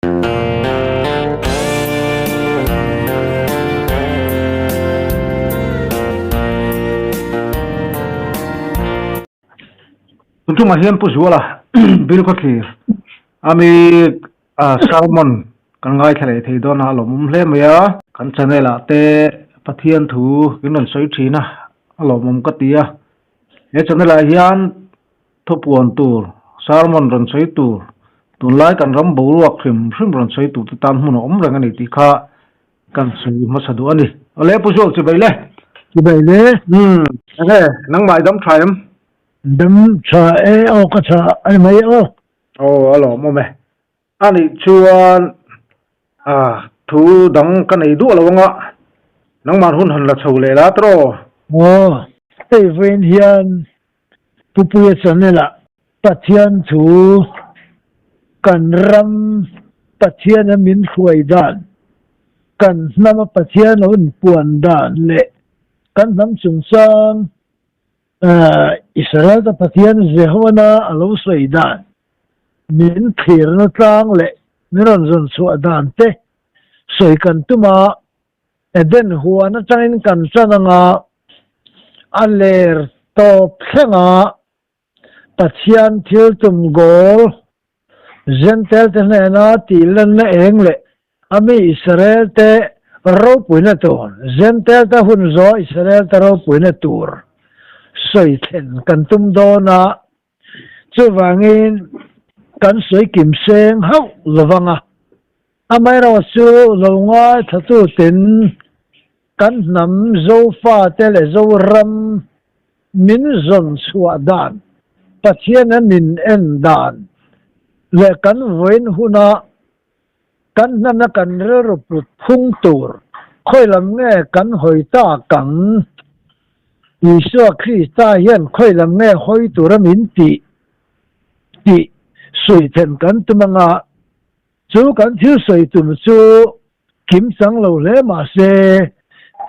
Tun tumah hian Pu Zuala Bill Khawthlir ami sermon kan ngaithla leh thei dawn a, a lawmawm hle mai a. Kan channel ah te Pathian thu in rawn sawi thin a, a lawmawm ka ti a. He channel ah hian thupuan tur, sermon rawn sawi tur, tunlai kan ram boruak hrim hrim rawn sawi tur te tan hmun a awm reng a ni tih kha kan sawi hmasa duh a ni. Awle Pu Zual chibai le. Chibai le. Umm enge nangmah i dam tha em? Dam tha e aw ka tha a ni mai aw. Aw a lawmawm e. A nih chuan ah thu dang ka nei duah lo anga nangmah hun han la chho leh la tawh. Aw hei vawiin hian Pupuia channel ah Pathian thu kan ram Pathian a min hruai dan, kan hnam a Pathian lo inpuan dan leh kan hnam chungchang Israel te Pathian Jehovana a lo sawi dan, min thlirna tlang leh min rawn zawn chhuah dan te sawi kan tum a, Eden huan atangin kan tan anga a ler tawp thlenga Pathian thil tum goal Jentail te hnena tih lanna eng leh a mi Israel te ropuina tur, Jentail te hun zawh Israel te ropuina tur sawi thlen kan tum dawn a, chuvangin kan sawi kim seng hauh lovang a. Amaherawh chu lo ngaithla tin kan hnam Zofate leh Zoram min zawn chhuah dan, Pathiana min en dan leh kan vawiin huna kan hnamna kan rilru put phung tur khawi lam nge kan hawi tak ang? Isua Krista hian khawi lam nge hawi tura min tih tih sawi then kan tum anga Chu kan thil sawi tum chu kim chang lo hle mah se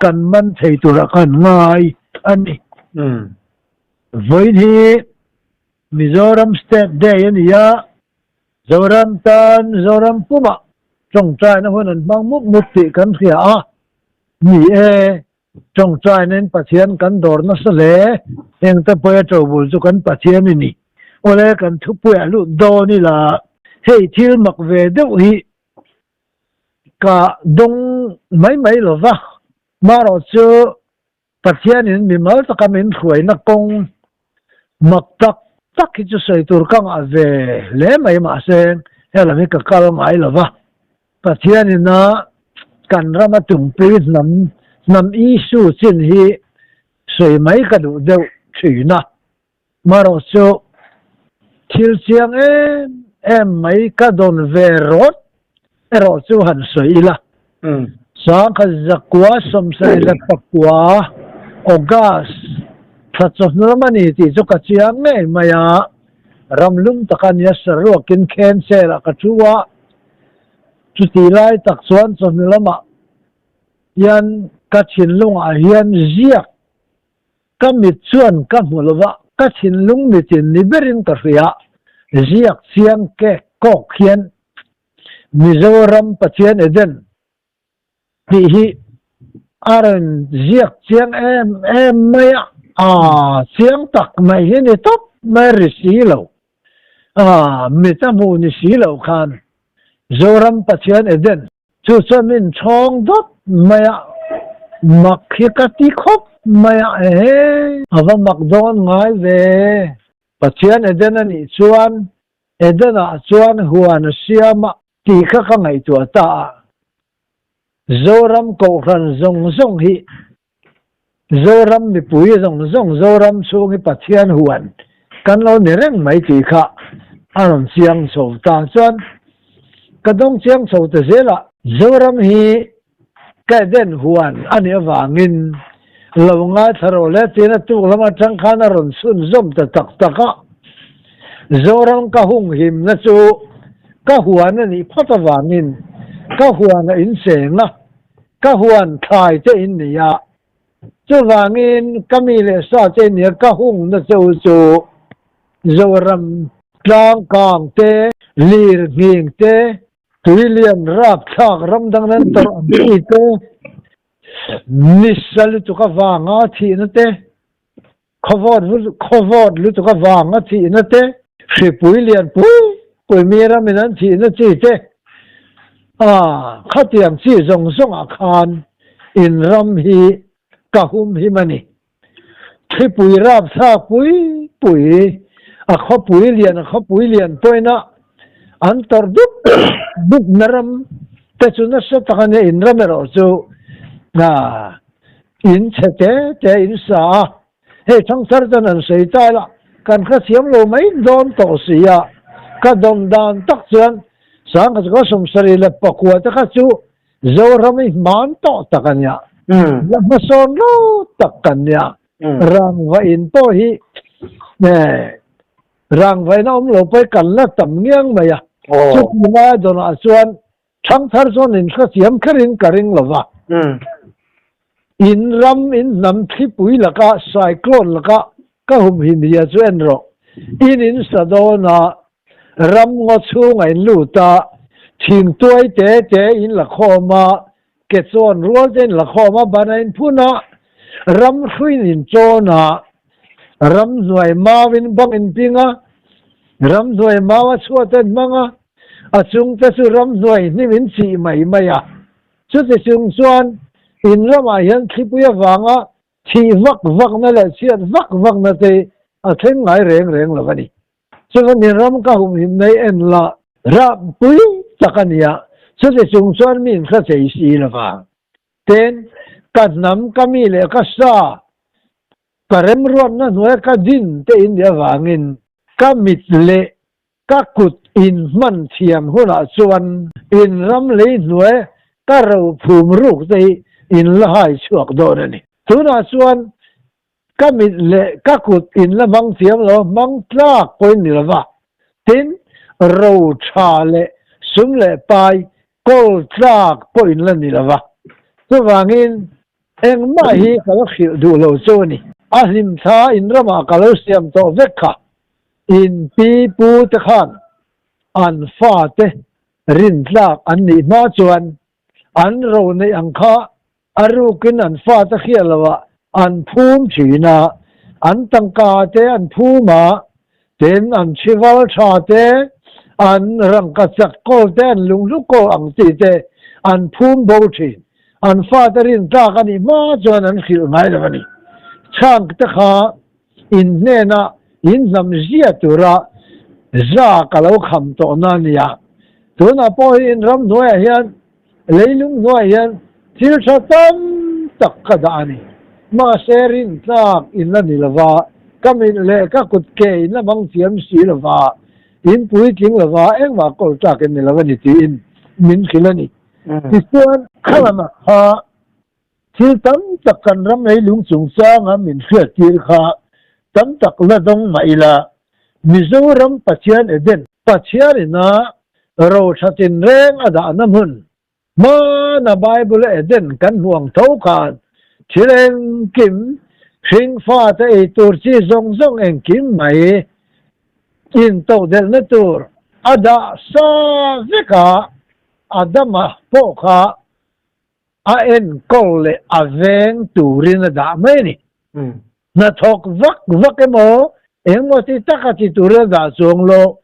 kan man thei turah khan ngai a ni. Vawiin hi Mizoram State Day a ni a, Zoram tan Zoram pumah tawngtaina hun an hmang mup mup tih kan hria a, ni e, tawngtainain Pathian kan dawr nasa hle, hengte pawia tobul chu kan Pathian i ni. Awle kan thupuiah lut dawn ila hei thil mak ve deuh hi ka dawng mai mai lo va, marawh chu Pathianin mimal taka min hruaina kawng mak tak tak hi chu sawi tur ka ngah ve hle mai mahse helam hi ka kal ngai lo va, Pathianin a kan rama tumpui hnam hnam issue chin hi sawi mai ka duh deuh thin a. Marawh chu thil chiang em em mai ka dawn ve rawt erawh chu han sawi ila. Sangkhat zakua 74 August thla chawhnu lam a ni tih chu ka chiang ngei mai a, ram lum taka nia saruakin khen chair-ah ka thu a, chutih lai tak chuan chawhnu lamah hian ka thinlungah hian ziak Ka mit chuan ka hmu lo va, ka thinlung mitin ni berin ka hria. Ziak chiang kek kawk hian Mizoram Pathian Eden tih hi a rawn ziak chiang em em mai a, aa chiang tak mai hi ni tawp mai ri si lo, aa mit a hmuh ni si lo khan Zoram Pathian Eden Chu chuan min chhawng dawt mai a, mak hi ka ti khawp mai a, ehe! A va mak dawn ngai ve. Pathian Eden a nih chuan Eden-ah chuan huan a siam a tih kha ka ngaihtuah ta a. Zoram Kohhran zawng zawng hi, Zoram mipui zawng zawng, Zoram chhung hi Pathian huan kan lo ni reng mai tih kha a rawn chiang chho ta. Chuan ka dawng chiang chho ta zel a. Zoram hi ka Eden huan a nih avangin lo ngaithla rawh le tiin a tuk lam atang khan a rawn chhunzawm ta tak tak a. Zoram ka hung himna chu ka huan a nih phawt avangin ka huan a incheng a, ka huan thlai te in ni a. Chuvangin ka mi leh sa te nia ka hungna che u chu Zoram tlangkang te, lir nghing te, Tuilian rapthlak ramdang nan tawrh ang chi te, nisa lutuk avanga thihna te, khawvawt lutuk avanga thihna te, hripui lian pui pui mi ramin an thihna chi te, ah khatiang chi zawng zawngah khan in ram hi ka humhim a ni. Thlipui rapthlak pui pui, a khawpui lian a khawpui lian pawina an tawrh dup dup na ram te chu nasa tak a nia, in ram erawh chu in chhe te te in sa a, hei thangthar chuan an sawi ta ila kan hrethiam lo mai dawn tawh si a, ka dawn dan tak chuan Sangha chu ka 74 te kha chu Zoram hi hman tawh tak a nia. La hmasawn lo tak kan nia. Rangva in pawh hi rangva in a awm lo pawh hi kan la tam ngiang mai a. Chuti lai dawnah chuan thangthar chuan in hrethiam kherin ka ring lo va. In ram in hnam thlipui laka cyclone laka ka humhim hia chu en rawh. In in sa dawn a, ram ngaw chhunga in lut a, thingtuai te te in la khawm a, ke chawn rual te in la khawm a, ban a in phun a, ram hruin in chawn a, ram hnuai mau in bang in ping a, ram hnuai mau a chhuat a in hmang a, a chung te chu ram hnuai hnim in chih mai mai a. Chuti chung chuan in ramah hian thlipui avanga thih vak vakna leh chhiat vak vakna te a thleng ngai reng reng lo a ni. Chuan in ram ka humhim nei en la rap pui tak a nia, chuti chung chuan mi in hre thei si lo vang. Tin, ka hnam, ka mi leh ka sa, ka remruatna hnuaia ka din te in nih avangin ka mit leh Ka kut in hman thiam hunah chuan in ram lei hnuai ka ro phum ruk te hi in la hai chhuak dawn a ni. Tunah chuan ka mit leh ka kut in la hmang thiam lo, hmang tlak pawhin ni lova. Tin, ro tha leh sum leh pai kawl tlak pawh in la ni lova. Chuvangin engmah hi ka la hrilh duh lo chu a ni. A hlimthla in ramah ka lo siam tawh vek kha. In pi pu te khan an fate rintlak an nih hma chuan an ro neih ang kha a rukin an fate hriat loah an phum thin a, an tangka te an phum a, tin an chhival tha te, an rangka chak kawl te, an lunghlu kawl ang chi te an phum bo thin. An fate rintlak a nih hma chuan an hrilh ngai lo a ni. Chhang te kha In hnena in hnam zia tura za ka lo kham tawhna a nia. Tunah pawh hi in ram hnuaiah hian, leilung hnuaiah hian thil tha tam tak ka dah a ni. Mahse rintlak in la ni lova, ka mit leh ka kut ke in la hmang thiam si lova, in puitling lova engmah kawl tlak in ni lo a ni tiin min hrilh a ni. Tichuan, khalamah kha Thil tam tak kan ram leilung chungchanga min hriattir kha tam tak la dawng mah ila, Mizoram Pathian Eden, Pathian ina rotha tinreng a dahna hmun, hmana Bible-a Eden kan hmu ang tho khan thil engkim, hringfate ei tur chi zawng zawng engkim mai intodelhna tur a dah sa vek a, Adama pawh kha A enkawl leh a veng turin a dah mai a ni. Hnathawk vak vak emaw, engmaw ti taka ti turin a dah chuang lo.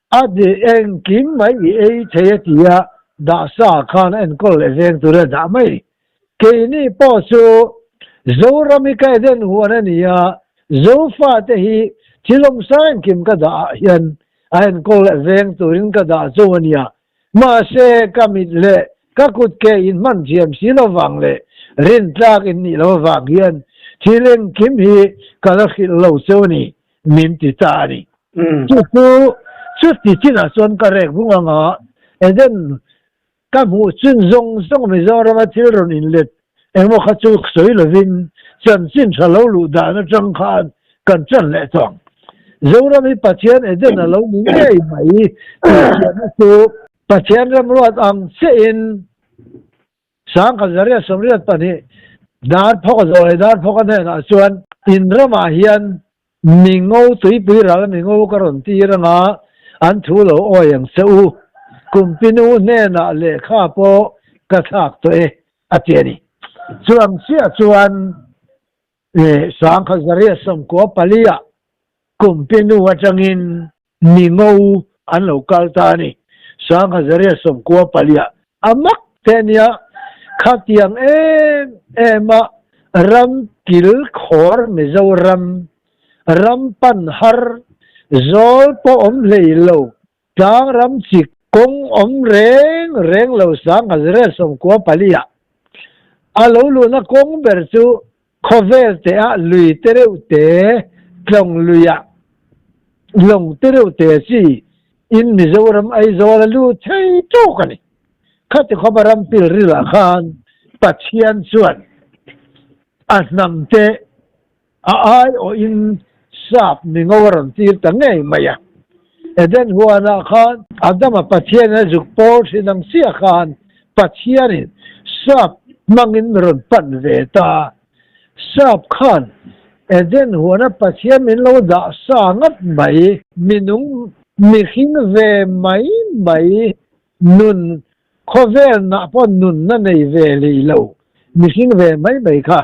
A di engkim mai i ei thei a ti a, dah sa khan a enkawl leh veng turin a dah mai a ni. Keini pawh chu Zoram hi ka eden huan a ni a, Zofate hi thil awmsa engkim ka dah ah hian a enkawl leh veng turin ka dah chu a nia. Mahse, ka mit leh ka kut ke in hman thiam si lo vang leh rintlak in nih lo avang hian thil engkim hi ka la hrilh lo cheu a ni, min ti ta a ni. Chu chu chuti chinah chuan ka rek vung ang a, Eden ka hmuh chin zawng zawng Mizorama thil rawn inlet engmaw kha chu sawi lovin chanchin tha lo luh dan atang khan kan chan leh tawh ang. Zoram hi Pathian Eden a lo ni ngei mai tih hriatna chu Pathian remruat ang chiahin 1982 dar phawk a zawh leh dar phawk a hnenah chuan in ramah hian Mi ngo tuipui ral mi ngo ka rawn tir anga an thu lo awi ang che u. Kumpinu hnenah lehkha pawh ka thlak tawh e, a ti a ni. Chuang chiah chuan Sangkha 114 ah Kumpinu atangin mi ngo an lo kal ta a ni. 1994 ah a mak te ania, khatiang em em a ram kil khawr Mizoram, ram pan har, zawl pawh awm hlei lo, tlang ram chik kawng awm reng reng lo 1994 ah a lo luhna kawng ber chu Khawvel te ah lui te reuh te, tlawng lui ah lawng te reuh te chi in Mizoram Aizawl a lut thei tawk a ni. Khati khawpa ram pilril ah khan Pathian chuan a hnam te a aiawh in sap mingo a rawn tir ta ngei mai a. Eden huan ah khan Adama Pathian in a zuk pawl thin ang chiah khan Pathianin sap hmangin rawn pan ve ta. Sap khan Eden huana Pathian min lo dah sa ngat mai. Minung mihring ve mai mai nun khawvel nah pawh nunna nei ve lih lo mihring ve mai mai kha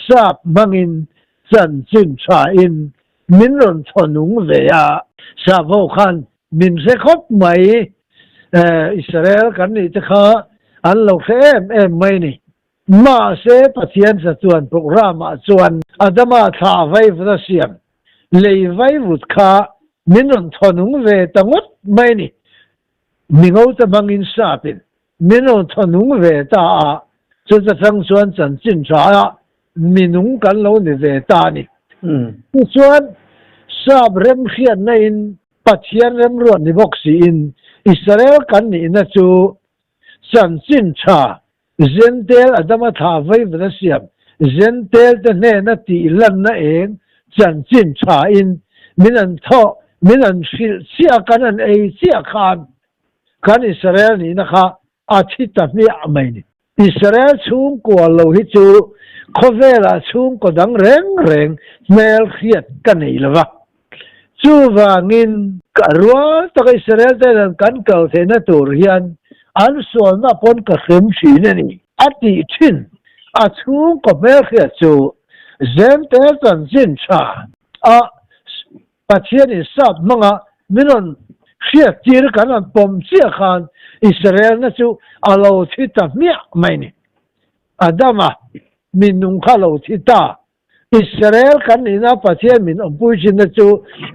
sap hmangin chanchin tha in min rawn thawnung ve a. Sap ho khan min hre khawp mai. Israel kan nih te kha an lo hre em em mai ni. Mahse Pathian chatuan programme ah chuan Adama thla vaivut a siam lei vaivut kha min rawn thawnung ve ta ngawt mai ni. Mingo te hmangin sapin min rawn thawnung ve ta a, chuta tang chuan chanchin tha ah minung kan lo ni ve ta a ni. Tichuan sap remhriatna in Pathian remruat ni bawk siin Israel kan nihna chu chanchin tha Zentel Adama thla veivat a siam Zentel te hnena tih lanna eng chanchin tha in min an thawh min an hrilh chiah kan an ei chiah khan kan Israel nihna kha a thi ta hmiah mai ni. Israel chhungkua lo hi chu khawvelah chhungkaw dang reng reng hmel hriat ka nei lo va. Chuvangin, ka rual taka Israel te nen kan kal theihna tur hian an sualna pawn ka hrem thin a ni, a tih thin. A chhungkaw hmel hriat chu Zente chanchin tha a Pathianin sap hmanga min rawn hriattir kan rawn pawm chiah khan Israelna chu a lo thi ta hmiah mai ni. Adama min nung kha a lo thi ta. Israel kan nihna Pathian min awmpui thinna chu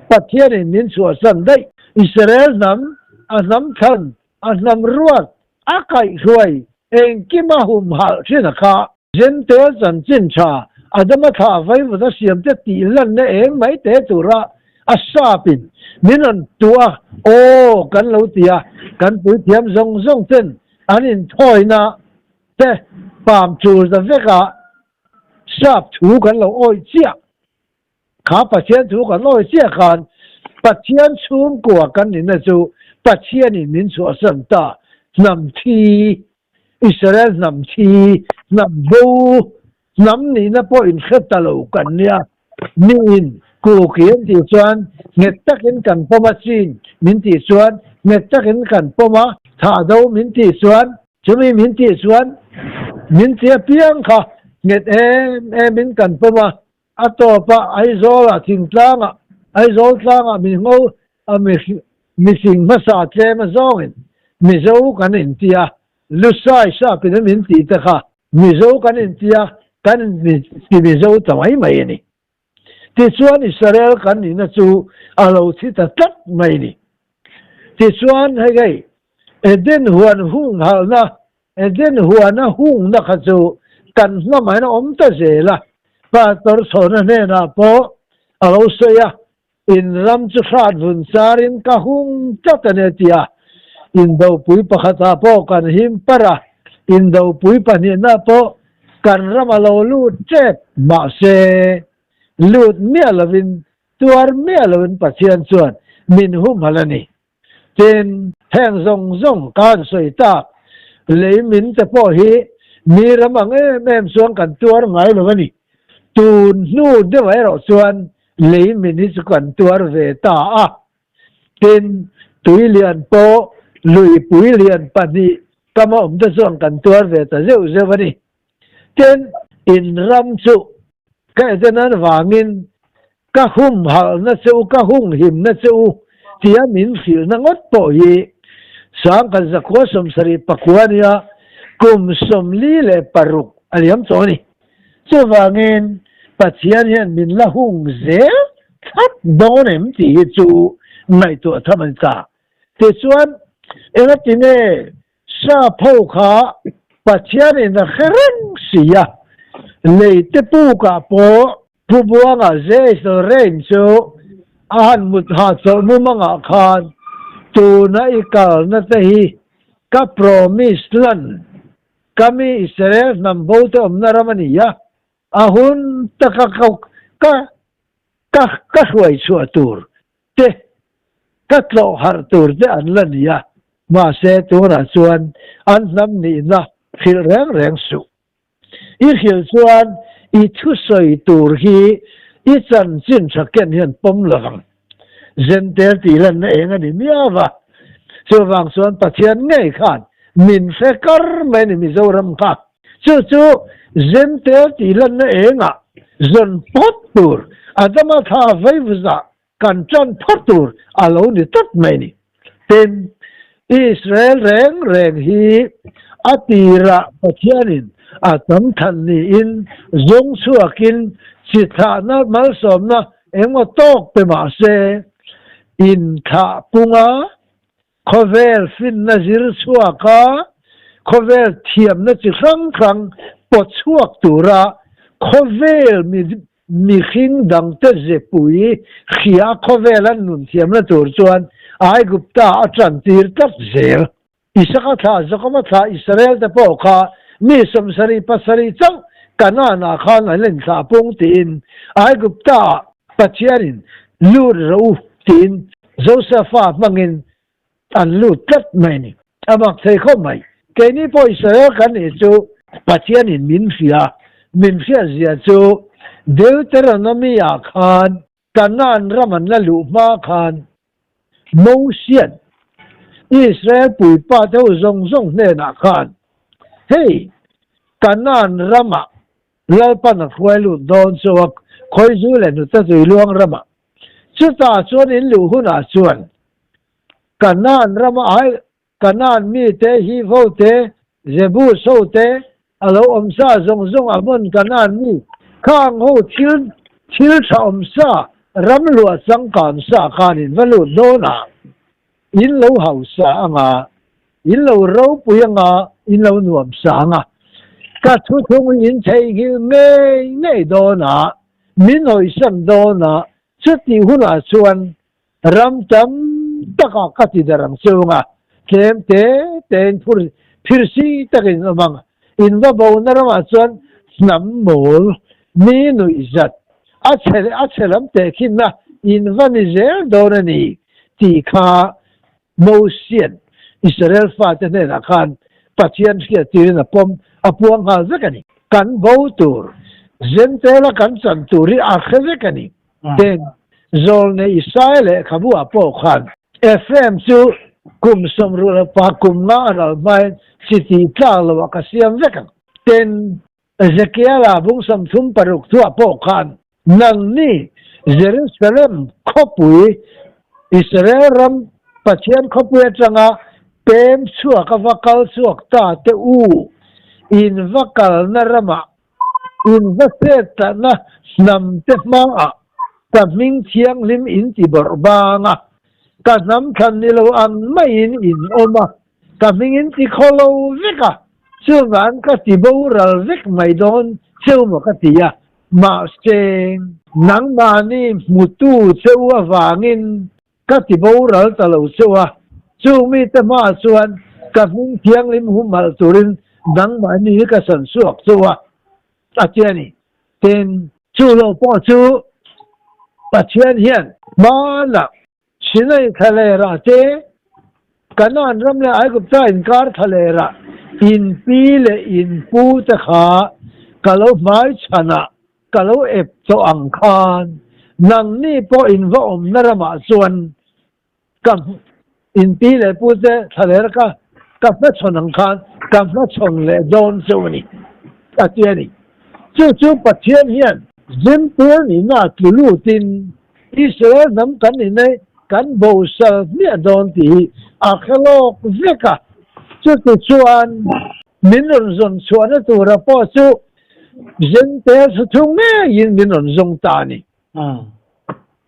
Pathianin min chhuahsan daih. Israel hnam, a hnam thlan, a hnam ruat, a kaihhruai engkima humhalh thin a kha. Zentel chanchin tha Adama thla vaivut a siamte tih lanna eng mai te tura a sapin min rawn tuah a, aw kan lo ti a, kan puithiam zawng zawng ten an inthawina te pam tul ta vek a, sap thu kan lo awih chiah. Kha Pathian thu kan awih chiah khan Pathian chhungkua kan nihna chu Pathianin min chhuahsan ta, hnam thi Israel hnam thi, hnam bo, hnam nihna pawh inhre ta lo kan nia. Miin Kuki an tih chuan nghet takin kan pawm a, Chin min tih chuan nghet takin kan pawm a, Thahdo min tih chuan chumi min tih chuan min ti apiang kha nghet em emin kan pawm a, A tawpah Aizawlah thingtlangah Aizawl tlangah min ngo a mihring hmasa tlem a zawngin Mizo kan inti a, Lusai sapin a min tih te kha Mizo kan inti a, kan inti Mizo ta mai mai a ni. Tichuan Israel kan nihna chu a lo thi ta tlat mai a ni. Tichuan hei hei Eden huan hunghalhna Eden huana hungna kha chu kan hnamah hian a awm ta zel a, Pastor Chhawna hnenah pawh a lo sawi a, In ram chu hrat vun charin ka hung tlat a ni a ti a, Indopui pakhatah pawh kan him parh a, Indopui pahnihna pawh kan ram a lo lut tep, mahse lut miah lovin tuar miah lovin Pathian chuan min humhalh a ni. Tin, heng zawng zawng ka han sawi tak, lei min te pawh hi mi ram ang em em chuan kan tuar ngai lo a ni. Tun hnu deuhah erawh chuan lei min hi chu kan tuar ve ta a. Tin, tui lian pawh Luipui lian pahnih kama awmte chuan kan tuar ve ta zeuh zeuh a ni. Tin, in ram chu ka Eden avangin ka humhalhna che u, ka hunghimna che u tia min hrilhna ngawt pawh hi Sangkhat zakhua 74 nia kum 46 a liam tawh a ni. Chuvangin Pathian hian min la hung zel thlap dawn em tih hi chu ngaihtuah tham a ni ta. Tichuan, engatinge Sap ho kha Pathianin a hre reng si a, lei te pukah pawh Pu Buanga Zeisel Rein chu a han mut hahchawlh mumangah khan tuna i kalna te hi ka promise lan ka mi Israel hnam bo te awmna ram a ni a, a hun taka ka ka ka ka hruai chhuah tur te ka tlawh harh tur te an la ni a, mahse tunah chuan an hnam nihna hrilh reng reng suh. I hrilh chuan i thusawi tur hi i chanchin tha ken hian pawm lo vang. Zentel tih lanna eng a ni miau a, chuvang chuan Pathian ngei khan min hre kar mai a ni Mizoram kha. Chu chu Zentel tih lanna engah zawn phawt tur, Adama thla vaivuzah kan ṭan phawt tur a lo ni tlat mai a ni. Tin, Israel reng reng hi a tirah Pathianin a hnam than niin zawng chhuakin chi thlahna malsawmna engmaw tawk pe mah se, inthlah punga Khawvel finna zir chhuaka khawvel thiamna chi hrang hrang pawt chhuak tura khawvel mihring dangte zepui hria khawvel an nun thiamna tur chuan Aigupta a tantir tlat zel. Isaka thlah, Jakoba thlah, Israel te pawh kha mi 77 chauh Kanaan-ah khan an inthlah pung tiin Aigupta-ah Pathianin lut rawh u tiin Josefa hmangin an lut tlat mai a ni. A mak thei khawp mai. Keini pawh Israel kan nih chu Pathianin min hria, min hriat zia chu Deuteronomy-ah khan Kanaan ram an la luh hma khan Mosian Israel puipa te ho zawng zawng hnenah khan, Hei, Kanaan ramah Lalpan a hruai lut dawn chu a, Khawizu leh Hnute tui luang ramah Chutah chuan in luh hunah chuan Kanaan rama ai Kanaan mite, Hivo te, Jebus ho te, a lo awm sa zawng zawng Amon Kanaan mi khang ho thil thil tha awm sa ram luah changkan sa khan in va lut dawn a, in lo hausa anga, in lo ropui anga, in lo nuam sa anga. Ka thuthung hi in theihnghilh ngei ngei dawn a. Min hawisan dawn a, chutih hunah chuan ram tam takah ka ti der ang cheu anga, tlem te tein phur phirsi takin awm ang. In va bona ramah chuan hnam mawl, mi nuih zat, a chhe a chhe lam tehkhinna in va ni zel dawn a ni tih kha Mosian Israel fate hnenah khan Pathian hriattirin a pawm a puang nghal vek a ni. Kan bo tur, Zentela kan chan tur hi a hre vek a ni. Tin, Zawlnei Isaia lehkhabu ah pawh khan Ephraim chu kum sawmruh pa kum nga a ral hmain chi tih tlak loah ka siam vek ang. Tin, Ezekiela bung 36 thuah pawh khan Nangni Jerusalem khawpui, Israel ram Pathian khawpui atanga pem chhuak a va kal chhuak ta te u, in va kalna ramah, in va chet tlatna hnam te hmaah ka hming thianghlim in ti bawrh bang a, ka hnam thlan ni lo ang maiin in awm a, ka hming in ti khaw lo vek a, chuvang ka ti boral vek mai dawn cheu maw ka ti a, mahse nangmahni hmutu cheu avangin ka ti boral ta lo cheu a, chung mite hmaah chuan ka hming thianghlim humhalh turin nangmahni hi ka san chhuak cheu a, a ti a ni. Tin, chu lo pawh chu Pathian hian hmanah Sinai thlalerah te, Kanaan ram leh Aigupta inkar thlalerah in pi leh in pu te kha ka lo hmai chhanah ka lo ep tawh ang khan nangni pawh in va awmna ramah chuan ka. In pi leh pu te thlaler ka ka hmachhawn ang khan ka hmachhawn leh dawn cheu a ni, a ti a ni. Chu chu Pathian hian Zimtir nihna tlu lutin Israel hnam kan inei kan bosal hmiah dawn tih hi a hre lawk vek a. Chuti chuan min rawn zawn chhuahna tura pawh chu Zimtir thuthlung ngeiin min rawn zawng ta a ni.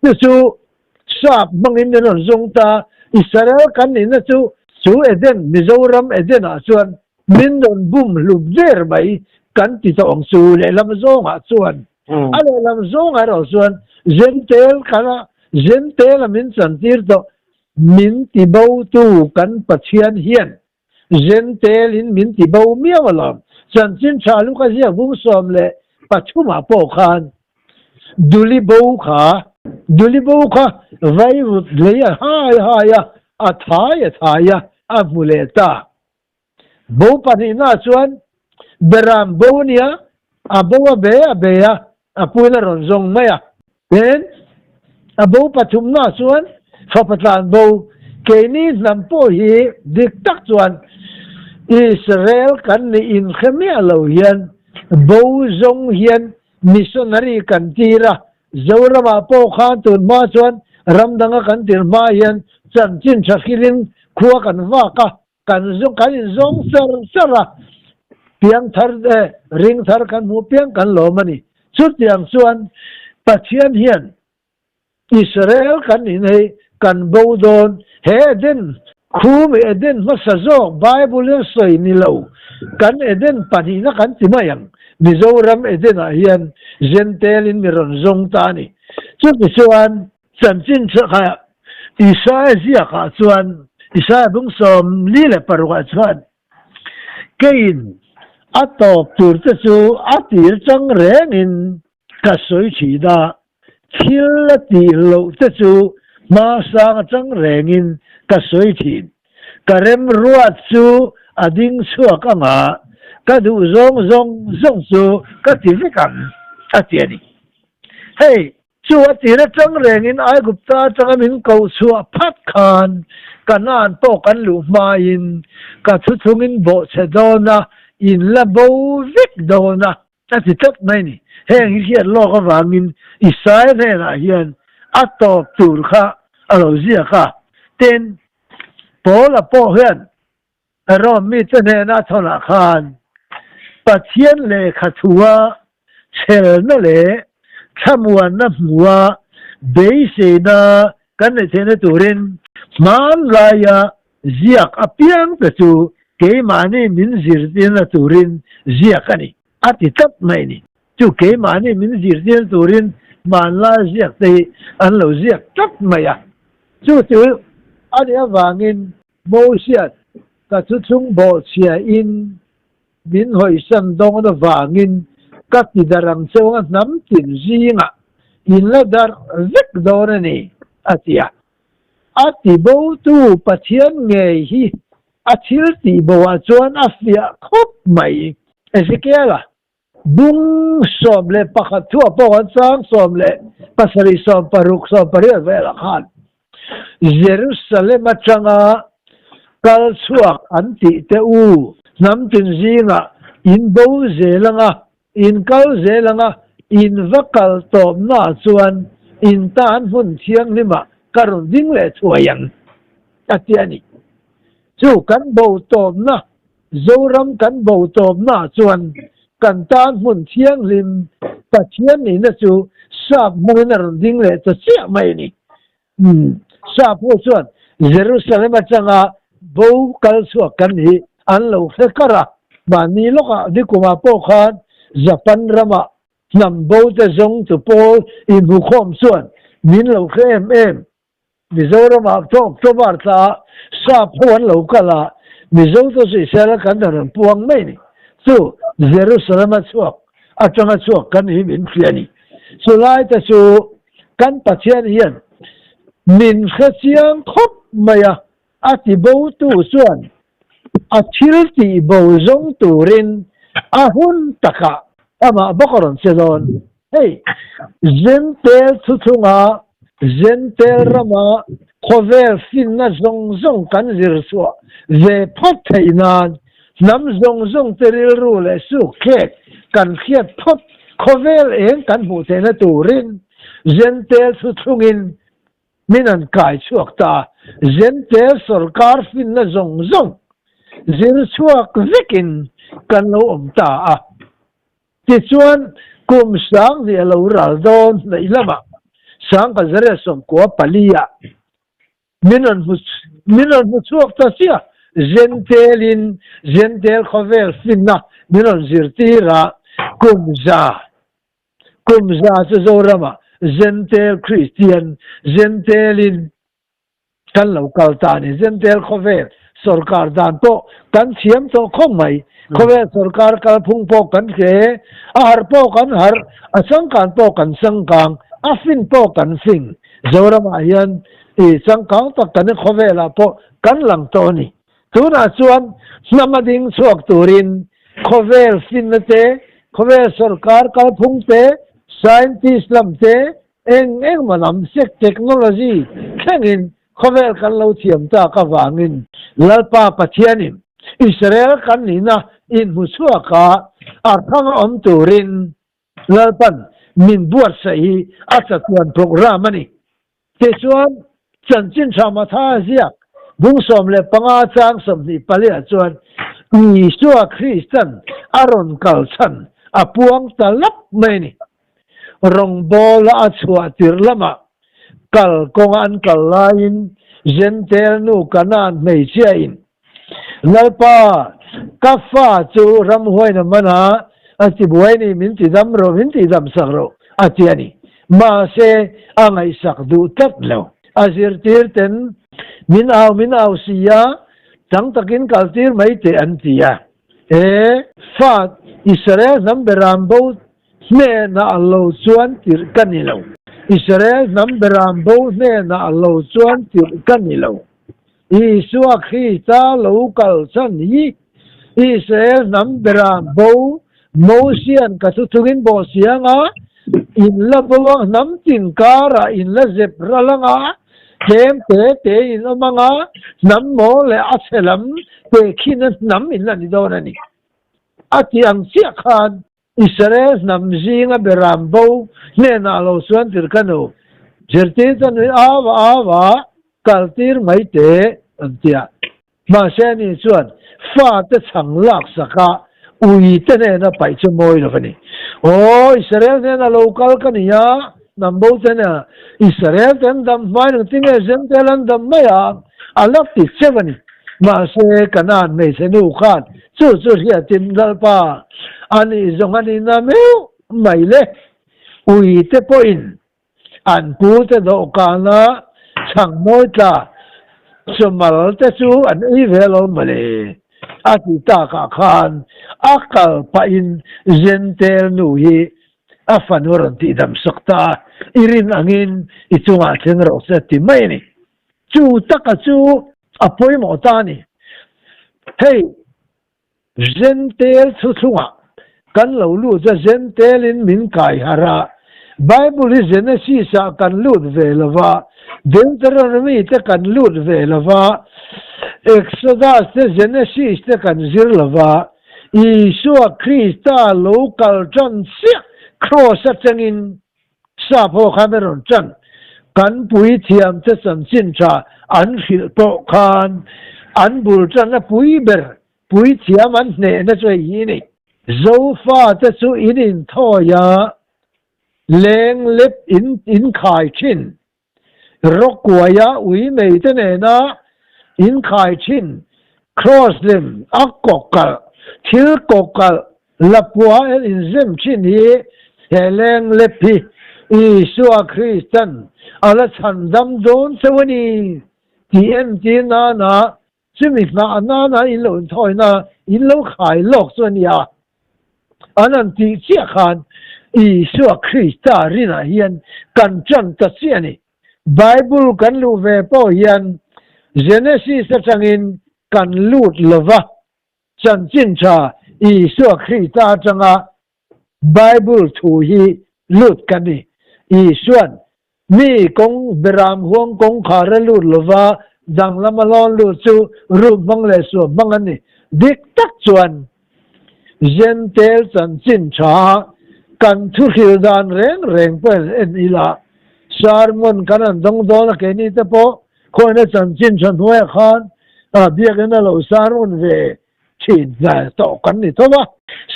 Chu chu Sap hmangin min rawn zawng ta, Israel kan nihna chu chu Eden, Mizoram Eden ah chuan min rawn bum hlup der mai kan ti tawh ang chu lehlam zawngah chuan. A lehlam zawngah erawh chuan Zentel kana Zentel a min chantir tawh min ti bo tu kan Pathian hian Zentel in min ti bo miau alawm. Chanchin tha Luka ziak bung 13 ah pawh khan Duli bo kha Duli bo kha vaivut lei a hai hai a, a thai a thai a, a hmu leh ta. Bo pahnihna chuan Beram bo nia, a bo a be a be a, a puin a rawn zawng mai a. Tin, a bo pathumna chuan fapa tlan bo, keini hnam pawh hi dik tak chuan Israel kan nih inhre miah lo hian bo zawng hian missionary kan tir a, Zoramah pawh khan tun hma chuan ram danga kan tir hma hian chanchin tha hrilhin khua kan vak a, kan zawng kan inzawng char char a, piang thar eh ring thar kan hmuh piang kan lawm a ni. Chutiang chuan Pathian hian Israel kan in hei kan bo dawn, he Eden khum Eden hmasa zawk Bible in sawi ni lo, kan Eden pahnihna kan ti mai ang, Mizoram Eden ah hian Zentel in mi rawn zawng ta a ni. Chutichuan Chanchin kha Isaia ziakah chuan, Isaia bung 46 ah chuan, Keiin a tawp tur te chu a tir chang rengin ka sawi thin a, thil a tih loh te chu hmasang atang rengin ka sawi thin. Ka remruat chu a ding chhuak ang a, ka duh zawng zawng zawng chu ka ti vek ang, a ti a ni. Hei, Chu a tir atang rengin Aigupta atanga min koh chhuah phat khan Kanaan pawh kan luh hmain ka thuthungin bawhchhe dawn a, in la bo vek dawn a, a ti tlat mai ni. Heng hi hriat lawk avangin Isaia hnenah hian a tawp tur kha a lo ziak a. Tin, Paula pawh hian Rom mite hnena thawnah khan Pathian lehkha thua chhelna leh thlamuanna hmua beiseina kan neih theihna turin hmanlaia ziak apiangte chu keimahni min zirtirna turin ziak a ni, a ti tlat mai a ni. Chu keimahni min zirtirna turin hmanlai ziakte hi an lo ziak tlat mai a. Chu chu a nih avangin Mosia'n ka thuchhung bawhchhiain min hawisan dawn avangin ka ti darh ang cheu anga hnam tin zingah in la darh vek dawn a ni, a ti a. A tibotu Pathian ngei hi a thil tihboah chuan a fiah khawp mai. Ezekiela Bung 11 thuah pawh kan chang 17, 16, 18 velah khan Jerusalem atanga kal chhuak an tih te u, hnam tin zingah in bo zel anga, in kal zel anga, in va kal tawpnaah chuan in tan hmun thianghlimah ka rawn ding leh thuai ang, a ti a ni. Chu kan bo tawpna Zoram kan bo tawpnaah chuan kan tan hmun thianghlim Pathian nihna chu sap hmangin a rawn ding leh ta chiah mai a ni. Umm, sap ho chuan Jerusalem atanga bo kal chhuak kan hi an lo hre kar a, mahni lawkah nikumah pawh khan Japan ramah hnam bo te zawng tu pawl inhmukhawm chuan min lo hre em em. Mizoramah pawh October thlaah sap ho an lo kal a, Mizo te chu Israel kan rawn puang mai ni. Chu Jerusalem a chhuak atanga chhuak kan hi min hria ni. Chu lai te chu kan Pathian hian min hre chiang khawp mai a, a ti bo tu chuan a thil tih bo zawng turin a hun takah amah bawk a rawn che dawn. Hei, Zentel thuthlunga Zentel rama Khawvel finna zawng zawng kan zir chhuah ve phawt theih nan hnam zawng zawng te rilru leh sukthlek kan hriat phawt khawvel eng kan hmuh theihna turin Zentel thuthlungin min an kai chhuak ta. Zentel sawrkar finna zawng zawng zir chhuak vekin kan lo awm ta a. Tichuan, kum 2000 a lo ral dawn hnaih lamah 1994 ah min rawn hmu min rawn hmu chhuak ta chiah. Zentelin Zentel khawvel finna min rawn zirtir a, kum za kum za chu Zoramah Zentel Kristian Zentelin Kan lo kal ta a ni. Zentel khawvel sorkar dan pawh kan thiam tawh khawp mai. Khawvel sorkar kalphung pawh kan hre, a harh pawh kan harh, a changkan pawh kan changkang, a fin pawh kan fing. Zoramah hian i changkang tak kan khawvelah pawh kan lang tawh a ni. Tunah chuan hnam a ding chhuak turin khawvel finna te, khawvel sorkar kalphung te, scientist lam te, Eng engmah lam sek technology thlengin khawvel kan lo thiam tak avangin Lalpa Pathianin Israel kan nihna inhmu chhuaka a hranga awm turin Lalpan min buatsaih hi a chatuan program a ni. Tichuan, Chanchin Tha Matha ziak bung 15 chang 24 ah chuan Isua Kristan a rawn kal chhan a puang ta lap mai a ni. Rawngbawla a chhuah tirh lamah kal kawnga an kal laiin Zentel nu Kanaan hmeichhiain, Lalpa, ka fa chu ramhuaina mana a tibuai ni, min tidam rawh, min tihdam sak rawh, a ti a ni. Mahse, a ngaihsak duh tlat lo. A zirtir ten, Min au, min au si a, chang takin kaltir mai teh, an ti a. He fa Israel hnam beram bo hnenah a lo chuan tirh ka ni lo. Israel hnam beram bo hnenah a lo chuan tirh ka ni lo. Isua Krista lo kal chhan hi Israel hnam beram bo Mosian ka thuthlungin bawh siang a, in la bo ang hnam tin karah in la zep ral ang a, tlem te te in awm ang a, hnam maw leh a chhe lam tehkhina hnam in la ni dawn a ni. A ti ang chiah khan Israel hnam zinga beram bo hnenah lo chuan tir ka nu, zirtir ka nui ava ava kaltir mai teh an ti a. Mahse ani chuan fate chhang lak sak a, ui te hnena paih chu mawi lo a ni. Aw, Israel hnena lo kal ka ni a, hnam bo te hnena Israel te an dam hmain engtin nge Zentel an dam mai ang a la ti cheu a ni. Mahse Kanaan hmeichhe nu khan chu chu hriatin Lalpa a nih zawng a nihna meuh mai le, ui te pawhin An pute dawhkana chhang mawi tla chawmal te chu an ei ve lo mawle a ti takah khan a kal pahin Zentel nu hi a fanu a rawn tihdam sak ta a, i rin angin i chungah thleng rawh se a ti mai a ni. Chu taka chu a pawimawh ta a ni. Hei. Zentel thuthlungah kan lo lut a, Zentelin min kai harh a. Bible hi Genesis ah kan lut ve lo va, Deuteronomy te kan lut ve lo va, Exodus te Genesis te kan zir lo va, Isua Krista lo kal tan chiah Kraws atangin Sap ho khan a rawn tan. Kan puithiam te chanchin tha an hrilh pawh khan an bul tan a pui ber puithiam an hnehna chu hei hi ni. Zofa te chu in inthawi a, leng lep in inkhai thin. Rawkuaia ui mei te nena inkhai thin Kraws lem a kawkalh, thil kawkalh lapua en inzem thin hi he leng lep hi Isua Kristan a la chhandam dawn chauh a ni tih entir nana chumi nghah nana in lo inthawina in lo khai lawk chu a ni a. An han tih chiah khan Isua Krista rinah hian kan ṭan ta chiah a ni. Bible kan luh ve pawh hian Genesis aṭangin kan lut lo va, chanchin ṭha Isua Krista aṭanga Bible thu hi lut kan ni. Isua'n. Mi kawng beram huang kawngkhar a lut lova danglam a lawn lut chu ruk hmang leh suam hmang an ni. Dik tak chuan Zentel chanchin tha kan thuhril dan reng reng pawh in en ila sermon kan han dawng dawn a keini te pawh khawina chanchin tha hnuaiah khan biakinn a lo sermon ve thin hnai tawh kan ni tho a.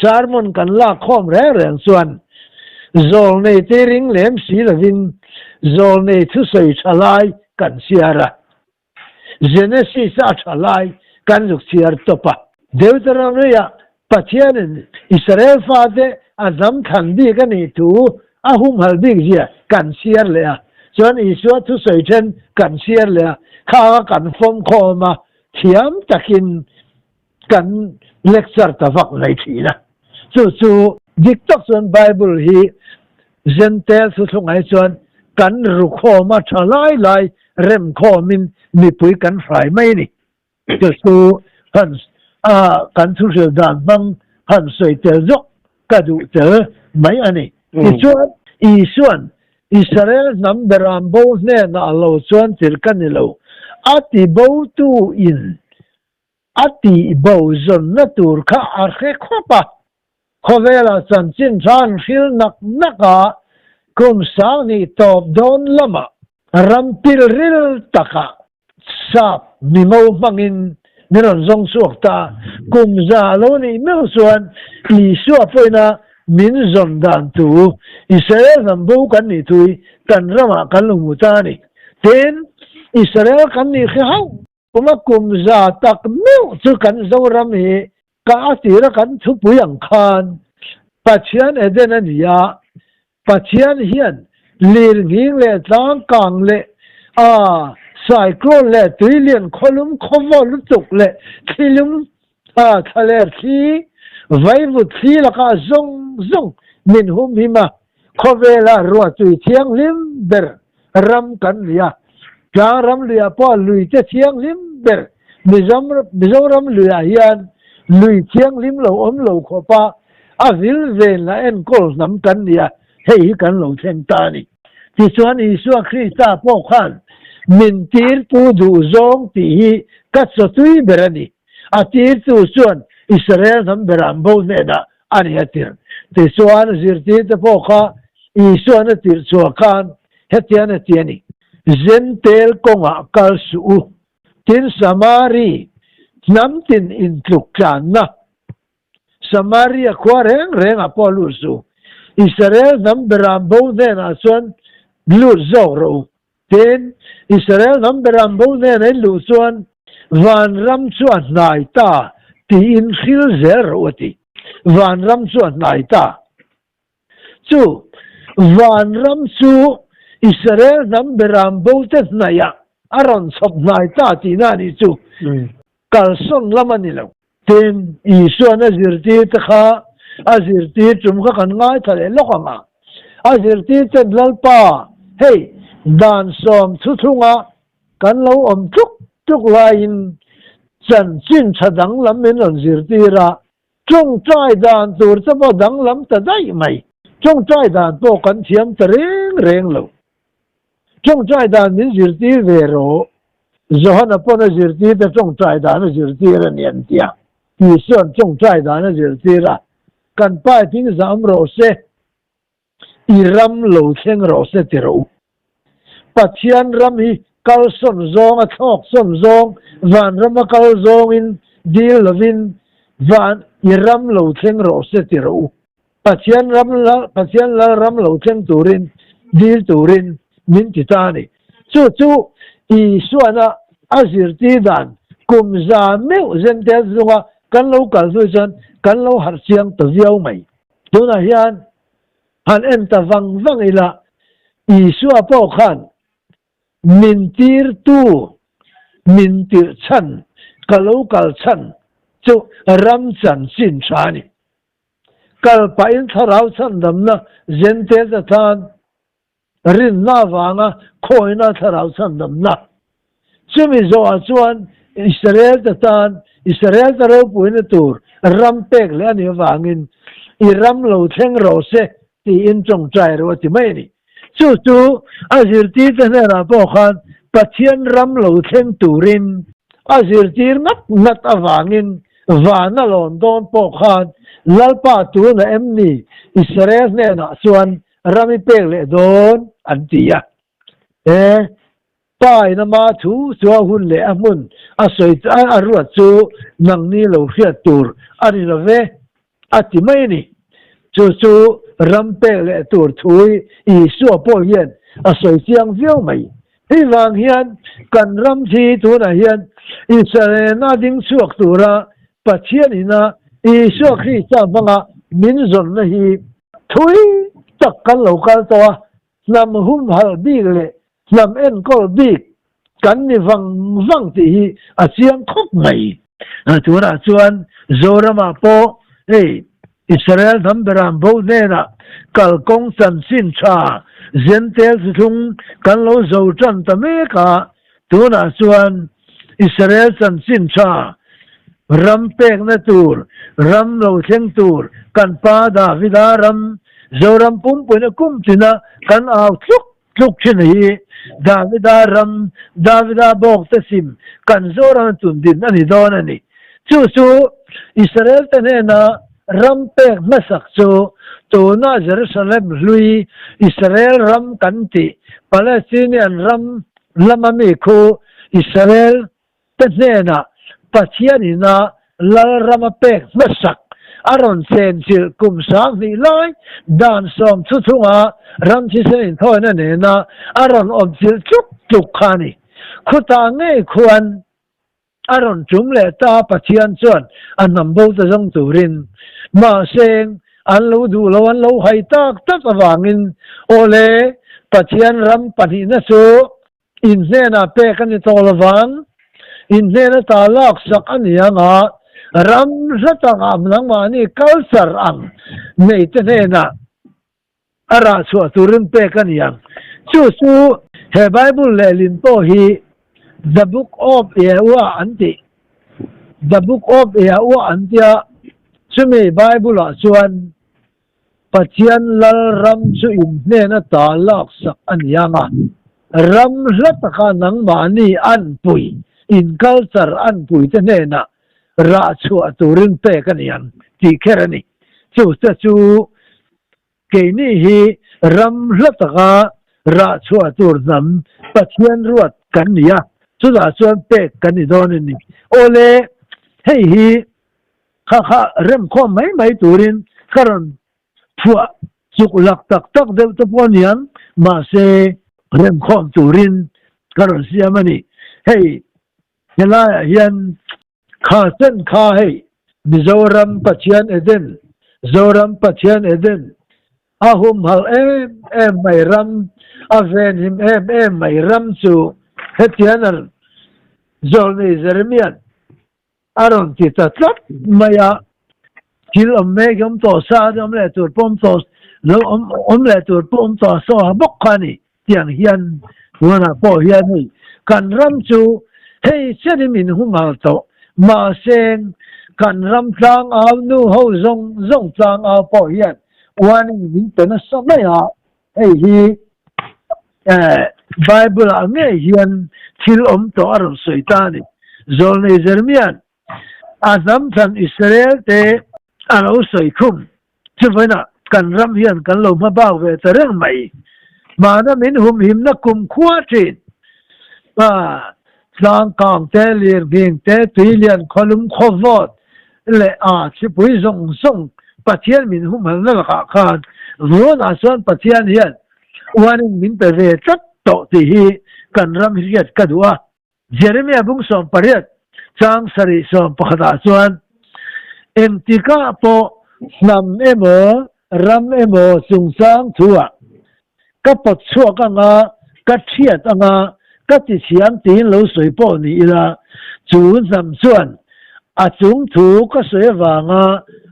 Sermon kan lak khawm reng reng chuan zawlnei te ring lem si lovin zawlnei thusawi tha lai kan chhiar a. Genesis a tha lai kan zuk chhiar tawp a. Deuteronomy-ah Pathianin Israel fate a hnam thlan bik a nih thu a humhalh bik zia kan chhiar leh a. Chuan Isua thusawi then kan chhiar leh a, khanga kan fawm khawm a, thiam takin kan lecture ta vak mai thin a. Chu chu dik tak chuan Bible hi Gentile thuthlungah hi chuan kan rukhawm a tha lai lai remkhawmin mipui kan hrai mai a ni. Chu chu han kan thuhril dan hmang han sawi tel zawk ka duh tel mai a ni. Tichuan Isua'n Israel hnam beram bo hnenah a lo chuan tir ka ni lo, a ti botu in a tih bo zawnna tur kha a hre khawp a. Khawvelah chanchin tha an hril nak nak a, kum sanghnih tawp dawn lamah ram pilril takah Sap mimo hmangin min rawn zawng chhuak ta. Kum za lo nih meuh chuan Isua pawina min zawn dan tu Israel hnam bo kan nih thui kan ramah kan lo hmu ta a ni. Tin, Israel kan nih hre hauh. Kuma kum za tak meuh chu kan Zoram hi ka a tira kan thupui ang khan Pathian Eden a ni a, Pathian hian lirnghing leh tlangkang leh a cyclone leh tuilian khawlum khawvaw lutuk leh thlilum a thlaler thli vaivut thli lakah zawng zawng min humhim a, khawvela ruahtui thianghlim ber ram kan ni a, tlangram luiah pawh luite thianghlim ber Mizoram luiah hian lui thianghlim lo awm lo khawpa a vil ven la enkawl hnam kan ni a, hei hi kan lo thleng ta a ni. Tichuan Isua Krista pawh khan min tirtu duh zawng tih hi ka chawtui ber a ni. A tirtu chuan Israel hnam beram bo hnenah a ni a tirh. Tichuan zirtirte pawh kha Isua'n a tirh chhuah khan hetian a ti a ni, Zentel kawngah kal suh u, tin Samari hnam tin intluk tlanna Samaria khua reng rengah pawh lut suh. Israel hnam beram bo hnenah chuan lut zawk rawh u. Tin, Israel hnam beram bo hnena in luh chuan vanram chu a hnai ta tiin hril zel rawh u a ti. Vanram chu a hnai ta. Chu vanram chu Israel hnam beram bo te hnaihah a rawn chhawp hnai ta tihna a nih chu. Kalsawn lam a ni lo. Tin, Isua'n a zirtirte kha a zirtir tum kha kan ngaithla leh lawk ang a. A zirtirten Lalpa, hei, dan sawm thuthlunga kan lo awm tluk tluk laiin chanchin tha danglam min rawn zirtir a, tawngtai dan tur te pawh danglam ta daih mai. Tawngtai dan pawh kan thiam ta reng reng lo. Tawngtai dan min zirtir ve rawh. Johana pawn a zirtir te tawngtai dan a zirtir a ni an ti a. Isua'n tawngtai dan a zirtir a, Kan pa i thing zam rawh se, i ram lo thleng rawh se ti rawh u. Pathian ram hi kal sawn zawng a thlawk sawn zawng, vanram a kal zawngin dil lovin van i ram lo thleng rawh se ti rawh u. Pathian ram Pathian lal ram lo thleng turin dil turin min ti ta a ni. Chu chu Isuana a zirtir dan kum za meuh Zentel zunga kan lo kal hnu chuan kan lo harh chiang ta viau mai. Tunah hian han en ta vang vang ila Isua pawh khan min tirtu min tirh chhan ka lo kal chhan chu ram chanchin tha a ni. Kal pahin thlarau chhandamna Zentel te tan rinna avanga khawina thlarau chhandamna. Chumi zawhah chuan Israel te tan Israel te ropuina tur ram pek leh a nih avangin i ram lo thleng rawh se tiin tawngtai rawh a ti mai a ni. Chu chu a zirtirte hnenah pawh khan Pathian ram lo thleng turin a zirtir ngat ngat avangin van a lawn dawn pawh khan Lalpa tuna em ni Israel hnenah chuan ram i pek leh dawn an ti a. E Pa in ama thu chu a hun leh a hmun a sawi a ruat chu nangni lo hriat tur a ni lo ve, a ti mai a ni. Chu chu ram pek leh tur thui Isua pawh hian a sawi chiang viau mai. Hei vang hian kan ram thi tunah hian Israelna ding chhuak tura Pathian ina Isua Krista hmanga min zawnna hi thui tak kan lo kal tawh a, Hnam humhalh bik leh hnam enkawl bik kan ni vang vang tih hi a chiang khawp mai. Tunah chuan Zoramah pawh hei Israel hnam beram bo hnenah kalkawng chanchin tha Zentel thuthlung kan lo zo tan ta mek a, tunah chuan Israel chanchin tha ram pekna tur, ram lo thleng tur kan pa Davida ram Zoram pumpuina kum tina kan au tluk tluk thin hi Davida ram, Davida bawk te sim kan Zoram tun din a ni dawn a ni. Chu chu Israel te hnena ram pek hmasak chu tuna Jerusalem hlui Israel ram kan tih Palestinian ram lama mi khu Israel te hnenah Pathian ina Lalrama pek hmasak a rawn chenchilh kum 2000 lai dan sawm thu chunga ram thisen inthawina nena a rawn awmchilh tluk tluk kha a ni. Khutah ngei khuan a rawn tum leh ta Pathian chuan a hnam bo ta zawng turin mahse an lo duh lo an lo hai tak tak avangin awle Pathian ram pahnihna chu In hnenah pek a ni tawh lovang, in hnen ata laksak a ni ang a, ram hla takah nangmahni culture ang neite hnenah a rah chhuah turin pek a ni ang. Chu chu he Bible lehlin pawh hi The Book of Yehuah an tih, The Book of Yehuah an tia, chumi Bible-ah chuan Pathian lal ram chu in hnen ata laksak a ni ang a, ram hla taka nangmahni anpui, in culture anpuite hnenah rah chhuah turin pek a ni ang tih kher a ni. Chu te chu keini hi ram hla taka rah chhuah tur hnam Pathian ruat kan ni a, chutah chuan pek kan ni dawn a ni. Awle, hei hi Kha kha remkhawm mai mai turin ka rawn phuah chuk lak tak tak deuh te pawh aniang, mahse remkhawm turin ka rawn siam a ni. Hei helaiah hian kha chen kha hei Mizoram Pathian Eden, Zoram Pathian Eden, a humhalh em em mai ram, a venhim em em mai ram chu hetian a Zawlnei Jeremia'n A rawn ti ta tlat mai a, thil awm mek hi awm tawh sa a, awm leh tur pawh awm tawh lo awm awm leh tur pawh awm tawh saw ha bawk kha a ni tiang hian tunah pawh hian hei kan ram chu hei chenin min humhal tawh mahse kan ram tlangau nu ho zawng zawng tlangau pawh hian warning min pe nasa mai a hei hi Bible ah ngei hian thil awm tawh a rawn sawi ta a ni. Zawlnei Jeremia'n a hnam thlan Israel te a lo sawi khum. Chuvainah kan ram hian kan lo hma bak ve ta reng mai. Hmana min humhimna kumkhua thin tlang kang te, lirnghing te, tuilian khawlum khawvawt leh a thlipui zawng zawng Pathian min humhalna lakah khan vawnah chuan Pathian hian Uanin min pe ve tlat tawh tih hi kan ram hriat ka duh a. Jeremia bung 18 chang sarih 11 ah chuan, Engtikah pawh hnam emaw ram emaw chungchang thuah ka pawt chhuak anga ka thiat anga ka ti thiam tiin lo sawi pawh ni ila, chu hnam chuan a chung thu ka sawi avanga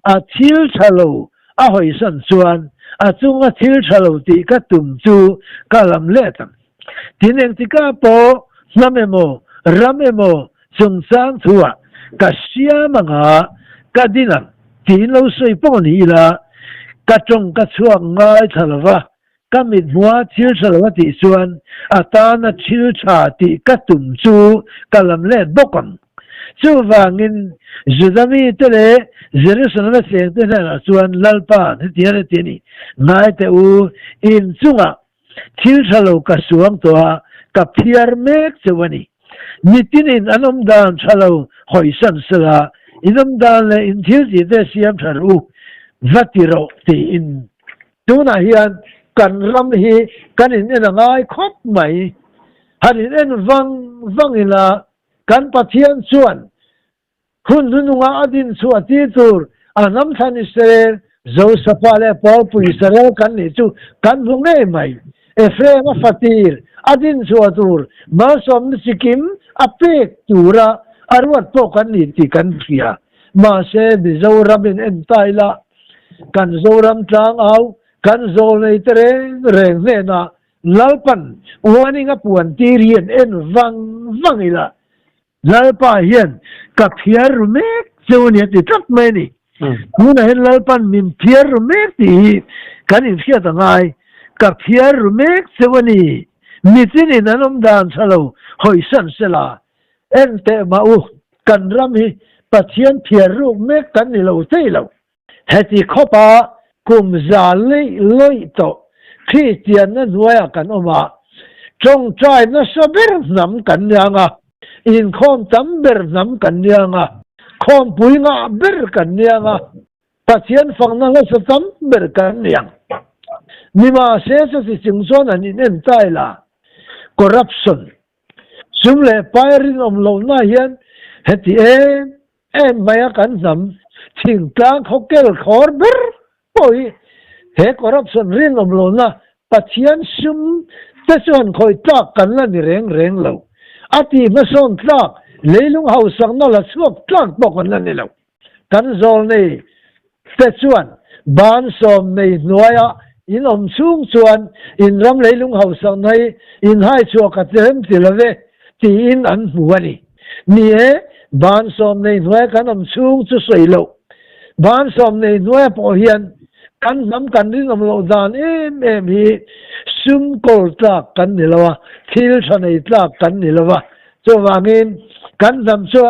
a thil tha lo A hawisan chuan a chunga thil tha lo tih ka tum chu ka lam let ang. Tin engtikah pawh hnam emaw ram emaw chungchang thuah ka siam anga ka din ang tiin lo sawi pawh ni ila ka tawng ka chhuak ngai thla lova. Ka mithmua thil tha lo a tih chuan a tana thil tha tih ka tum chu ka lam let bawk ang. Chuvangin Juda mite leh Jerusalem-a chengte hnenah chuan Lalpa'n hetiang a ti a ni, Ngai teh u, in chungah thil tha lo ka suang tawh a, ka phiar mek cheu a ni. Mitinin an awm dan tha lo hawisan sela, in awm dan leh in thil tihte siam tha rawh u, va ti rawh tiin. Tunah hian kan ram hi kan in en a ngai khawp mai. Han in en vang vang ila kan Pathian chuan hun hnununga a din chhuah tir tur a hnam thlan Israel, Josefa leh Paulpui Israel kan nih chu kan hmu ngei mai. Ephraim a fatir a din chhuah tur malsawmna chikim a pek tura a ruat pawh kan ni tih kan hria. Mahse Mizoram in en ta ila Kan Zoram tlangau, kan zawlneite reng reng hnenah Lalpan warning a puan tir hi an en vang vang ila, Lalpa hian ka phiar ru mek cheu a ni a ti tlat mai a ni. Tunah hian Lalpan min phiar ru mek tih hi kan inhriat a ngai. Ka phiar ru mek cheu a ni. Michinin an awm dan tha lo hawisan sela, En teh mah u, kan ram hi Pathian phiar ruk mek kan ni lo thei lo. Heti khawpa kum za leih lawih tawh Kristianna hnuaiah kan awm a, tawngtai nasa ber hnam kan ni ang a, inkhawm tam ber hnam kan ni ang a, khawmpui ngah ber kan ni ang a, Pathian fakna hlasa tam ber kan ni ang. Nimahse chuti chung chuan an inentai la, corruption, Sum leh pai rinawm lohna hian heti em em maia kan hnam thingtlang khawkel khawr ber pawh hi he corruption rinawm lohna Pathian sum te chuan khawih tlak kan la ni reng reng lo. A tih hmasawn tlak, leilung hausakna la chhuak tlak pawh kan la ni lo. Kan zawlnei te chuan ban sawmnei hnuaia in awm chhung chuan in ram leilung hausakna hi in hai chhuah ka tlem ti lo ve tiin an hmu a ni. Ni e, ban sawmnei hnuaia kan awm chhung chu sawi loh. Ban sawmnei hnuaia pawh hian kan hnam kan rinawm loh dan em em hi sum kawl tlak kan ni lo a, thil tha nei tlak kan ni lo va. Chuvangin kan hnam chu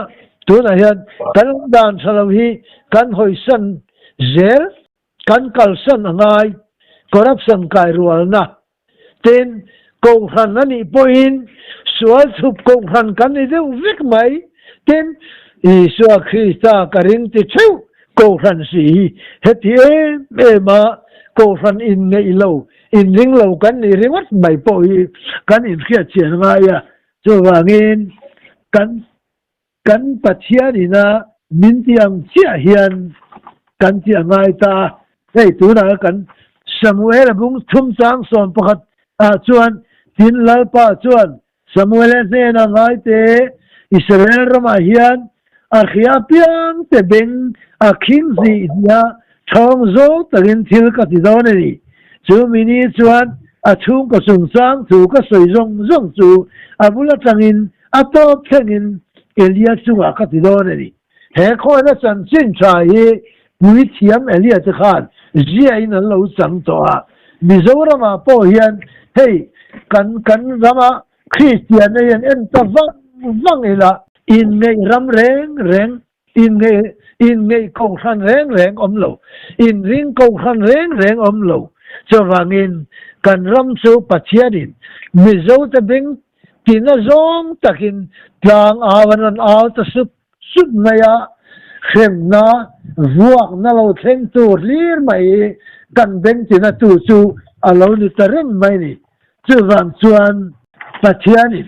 tunah hian kan dan tha lo hi kan hawisan zel, kan kalsan a ngai, corruption kai rualna. Tin, kohhran a nih pawhin sual chhup kohhran kan ni deuh vek mai. Tin, Isua Krista ka ring ti theuh kohhran si hi heti em em a kohhran inngeih lo, inring lo kan nih ringawt mai pawh hi kan inhriatchian ngai a. Chuvangin kan kan Pathian ina min ti ang chiah hian kan ti a ngai ta a. Hei tunah kan Samuel-a bung thum chang 11 ah chuan tin Lalpa chuan Samuel-a hnena ngai te Israel ramah hian a hria apiang te beng a khing hnih hnih a Thawng zawng takin thil ka ti dawn a ni. Chu mi ni chuan a chhungkaw chungchang thu ka sawi zawng zawng chu a bul atangin a tawp thlengin Elia chungah ka ti dawn a ni. He khawina chanchin tha hi puithiam Elia te khan ziahin an lo chang tawh a. Mizoramah pawh hian hei kan kan rama Kristianna hian en ta vang vang ila inngeih ram reng reng Inngeih inngeih kohhran reng reng awm lo, inring kohhran reng reng awm lo. Chuvangin kan ram chu Pathianin Mizote beng tina zawng takin tlang au an rawn au ta sup sup mai a, hremna vuakna lo thleng tur hlir mai hi kan beng tina tu chu a lo ni ta reng mai ni. Chuvang chuan Pathianin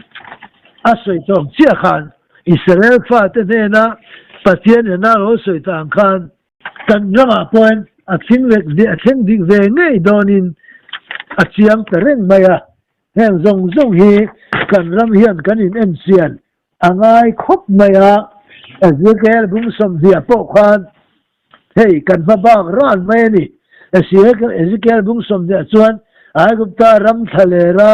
a sawi tawk chiah khan Israel fate hnena Pathian ina lo sawi ta ang khan kan ramah pawhin a thleng vek a thleng dik ve ngei dawnin a chiang ta reng mai a. Heng zawng zawng hi kan ram hian kan in enchian a ngai khawp mai a. Ezekiel bung 20 pawh khan hei kan hma bak ran mai a ni. Ezekiel bung 20 chuan Aigupta ram thlalera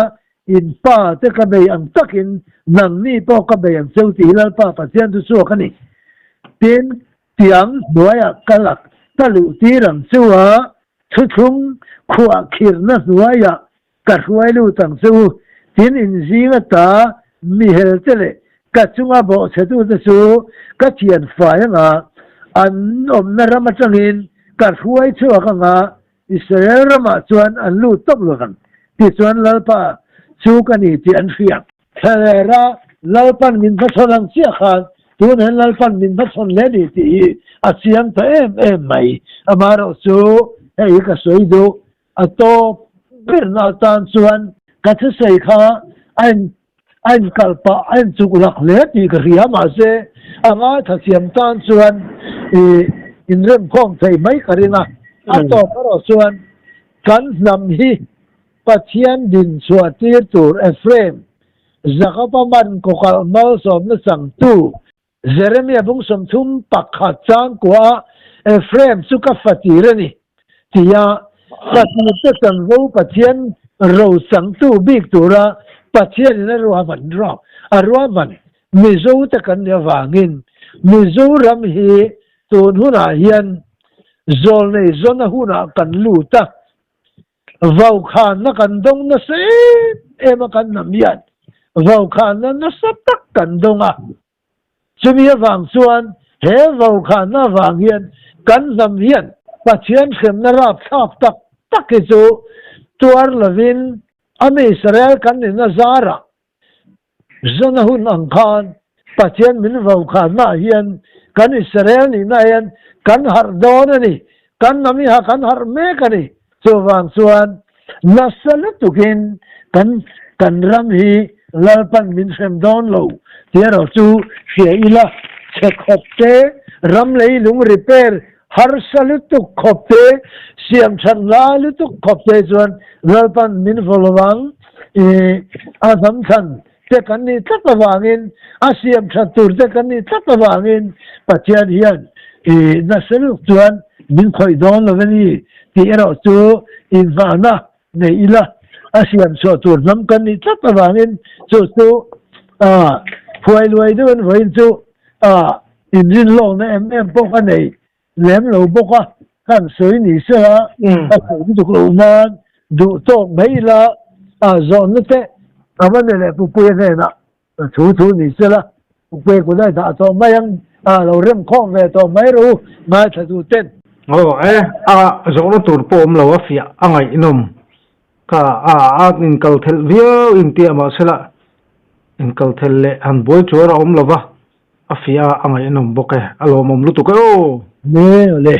In pa te ka bei ang takin nangni pawh ka bei ang cheu tih hi Lalpa Pathian chu chhuak a ni. Tin, tiang hnuaiah ka lak ka luh tir ang chu a, thuthlung khuah khirna hnuaiah. ka hruai lut ang che u, tin in zing ata mihel te leh ka chunga bawhchhetute chu ka thian fai anga an awmna ram atangin ka hruai chhuak anga Israel ramah chuan an lut tawp lo vang tichuan Lalpa chu ka ni tih an hria. Thlalera Lalpan min hmachhawn ang chiah khan tun hian Lalpan min hmachhawn leh ni tih hi a chiang ta em em mai. Amaherawh chu hei hi ka sawi duh, a tawp berna atan chuan ka thusawi kha a in a inkal pah a inchuk lak hle tih ka hria mahse a ngaithla thiam tan chuan ih inremkhawm thei mai ka ring a, a tawp erawh chuan kan hnam hi Pathian din chhuah tir tur Ephraim, Jakob-a man kawkalh malsawmna changtu Jeremia bung 31 changkua Ephraim chu ka fatir a ni, tia fatirte chanvo Pathian ro changtu bik tura Pathianin a ruahman rawh a ruahman Mizote kan nih avangin Mizoram hi tun hunah hian zawlnei zawna hunah kan lut a, Vaukhanna kan dawng nasa em em a kan hnam hian vaukhanna nasa tak kan dawng a. Chumi avang chuan he vaukhanna avang hian kan hnam hian Pathian hremna rapthlak tak tak hi chu tuar lovin a mi Israel kan nihna zarah Zana hun ang khan Pathian min vokhannaah hian kan Israel nihna hian kan harh dawn a ni, kan namiha kan harh mek a ni. Chuvang chuan nasa lutukin kan kan ram hi Lalpan min hrem dawn lo tih erawh chu hria ila, chhe khawp te, ram leilung repair harsa lutuk khawp te, siam that ngai lutuk khawp te chuan Lalpan min vaw lo ang. I a hnam thlan te kan nih tlat avangin, a siam that tur te kan nih tlat avangin Pathian hian i nasa lutuk chuan min khawih dawn lo a ni tih erawh chu inhmahna nei ila, a siam chhuah tur hnam kan nih tlat avangin chu chu phuai luai deuhin vawiin chu inrinlawkna em em pawh ka nei lem lo bawk a, kan sawi ni sela a sawi lutuk loh nan duh tawk mai ila a zawhna te a va ni leh Pupuia hnenah thu thu ni sela Pupuia kut a dah tawh mai ang a lo rem khawm ve tawh mai rawh u ngaithla tu ten. Aw e, a zawhna tur pawh awm lo a fiah a ngaihnawm ka a a inkal thelh viau intia mahsela inkal thelh leh han buai chuar a awm lo va. A fiah a, a ngaihnawm bawk e. A lawmawm lutuk e aw. Le le.